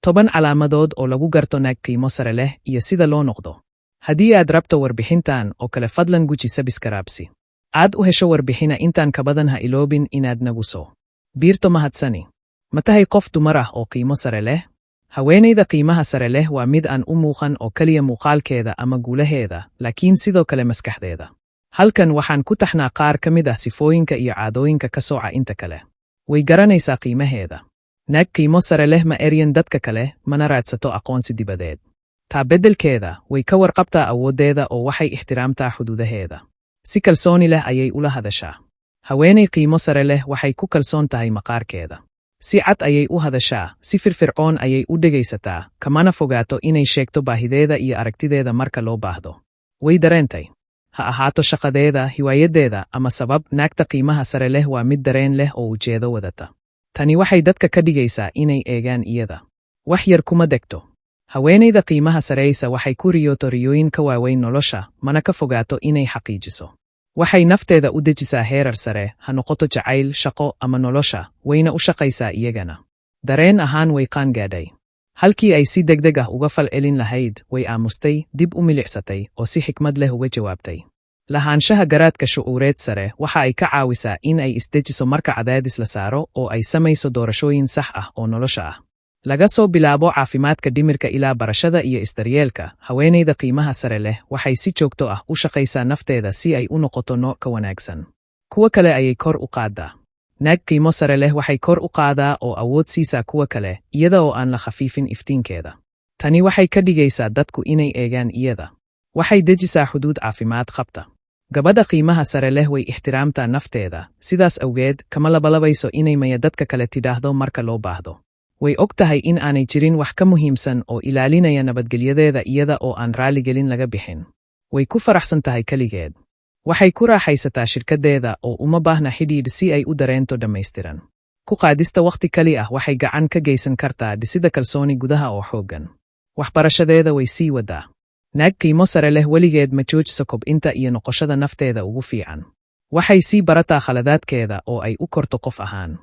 10 calaamadood oo lagu garto naag qiimo sare leh iyo sida loo noqdo. Haddii aad rabto warbixintan oo kale, fadlan guji subscribe si aad u hesho warbixina intaan ka badan. Ha iloobin inaad nagu soo biirto. Mahadsani. Ma tahay qof dumar ah oo qiimo sare leh? Haweenayda qiimaha sare leh waa mid aan u muuqan oo keliya muuqaalkeeda ama guulaheeda, laakiin sidoo kale maskaxdeeda. Halkan waxaan ku taxnaa qaar ka mid ah sifooyinka iyo caadooyinka ka sooca inta kale. Way garanaysaa qiimaheeda. Naag qiimo sare leh ma eryan dadka kale, mana raadsato aqoonsi dibadeed. Taa beddelkeeda, way ka warqabtaa awooddeeda oo waxay ixtiraamtaa xuduudaheeda. Si kalsooni leh ayay ula hadashaa. Haweenay qiimo sare leh waxay ku kalsoon tahay maqaarkeeda. Si cad ayay u hadashaa, si firfircoon ayay u dhegaysataa, kamana fogaato inay sheegto baahideeda iyo aragtideeda marka loo baahdo. Way dareentay. Ha ahaato shaqadeeda, hiwaayaddeeda ama sabab, naagta qiimaha sare leh waa mid dareen leh oo ujeedo wadata. Tani waxay dadka ka dhigaysaa inay eegaan iyada. Wax yar kuma degto. Haweenayda qiimaha sareysa waxay ku riyooto riyooyin ka waaweyn nolosha, mana ka fogaato inay xaqiijiso. Waxay nafteeda u dejisaa heerar sare, ha noqoto jacayl, shaqo ama nolosha, wayna u shaqaysaa iyagana. Dareen ahaan way qaan gaadhay. Halkii ay si degdeg ah uga fal celin lahayd, way aamustay, dib u milicsatay oo si xikmad leh uga jawaabtay. Lahaanshaha garaadka shucuureed sare waxa ay ka caawisaa in ay isdejiso marka cadaadis la saaro oo ay samayso doorashooyin sax ah oo nolosha ah. Laga soo bilaabo caafimaadka dhimirka ilaa barashada iyo isdaryeelka, haweenayda qiimaha sare leh waxay si joogto ah u shaqaysaa nafteeda si ay u noqoto nooc ka wanaagsan. Kuwa kale ayay kor u qaaddaa. Naag qiimo sare leh waxay kor u qaadaa oo awood siisaa kuwa kale, iyada oo aan la khafiifin iftiinkeeda. Tani waxay ka dhigaysaa dadku inay eegaan iyada. Waxay dejisaa xuduud caafimaad qabta. Gabadha qiimaha sare leh way ixtiraamtaa nafteeda, sidaas awgeed kama labalabayso inay maya dadka kale tidhaahdo marka loo baahdo. Way og tahay in aanay jirin wax ka muhiimsan oo ilaalinaya nabadgelyadeeda iyada oo aan raaligelin laga bixin. Way ku faraxsan tahay keligeed. Waxay ku raaxaysataa shirkaddeeda oo uma baahna xidhiidh si ay u dareento dhammaystiran. Ku qaadista wakhti kali ah waxay gacan ka geysan kartaa dhisida kalsooni gudaha oo xooggan. Waxbarashadeeda way sii wadaa. Naag qiimo sare leh weligeed ma joojiso kobcinta iyo noqoshada nafteeda ugu fiican. Waxay sii barataa khaladaadkeeda oo ay u korto qof ahaan.